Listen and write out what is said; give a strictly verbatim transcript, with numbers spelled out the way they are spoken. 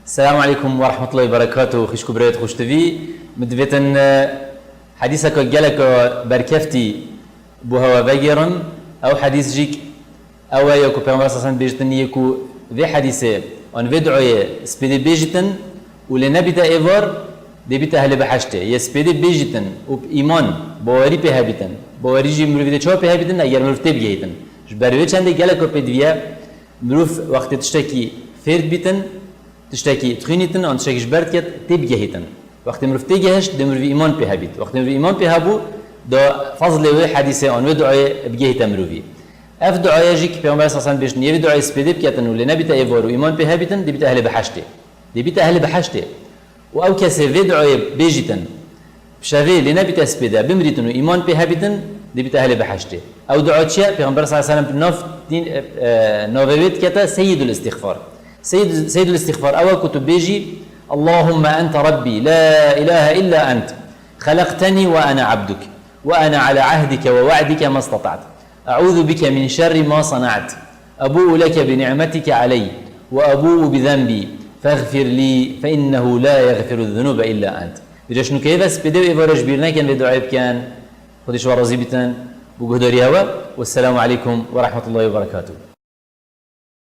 Selamu aleykum ve rahmetullahi ve berekatuhu. Xişk û birayet xweştivî. Min divêtin, e, hedîseka geleka berkeftî bo hewa vegêrin. Ew hedîs jîk ew e ya ku Pêxember sallallahu aleyhi ve sellem bêjtin yê ku vê hedîsê an vê duayê spêdê bêjîtin û lê nebîte êvar, dê bîte ehlê behiştê. Yê spêdê bêjîtin û bi îman, bawerî pê hebîtin. Bawerî jî mirovî dê çawa pê hebîtin? Eger mirov tê bigehîtin. Ji ber wê çendê geleka pêdivî ye, mirov wextê tiştekî fêr dibîtin, tiştekî dixwînîtin, an tiştekî ji ber diket, tê bigehîtin. Wextê mirov tê gehişt, dê mirovî îman pê hebît. Wextê mirovî îman pê hebû, da fezlê wê hedîsê an wê duayê bigehîte mirovî. Ev duaya jî ki Pêxember sallallahu aleyhi ve sellem bêjtin, yê vê duayê spêdê biketin û lê nebîte êvar û îman pê hebîtin, dê bîte ehlê behiştê. Dê bîte ehlê behiştê. Û ew kesê vê duayê bêjîtin, bi şevê lê nebîte spêde, bimrîtin û îman pê hebîtin, dê bîte ehlê behiştê. Ew dua çi ye? Pêxember sallallahu aleyhi ve sellem nav dîn, e, e, navê wê dikete Seyyidul Îstîxfar. Seyyid-, Seyyidul Îstîxfar ew e ku tu bêjî, Allahümme ente Rabbi, la ilahe illa ent, halaktenî ve ene abduk, ve ene ala ahdike ve wa'dike mastata'tu. Eûzu bike min şerri ma sana'tu. Ebu'u leke bi ni'metike aleyy ve ebu'u bi zenbi. Feğfir li fe innehu la yeğfiru zunube illa ent. Vêca ji nûkeyê ve spêdê û êvara ji bîr nekin, vê duayê bikin. Xwedê ji we razî bitin. Bo guhdarî hewe. Wesselamu aleykum ve rahmetullahi ve berekatuhu.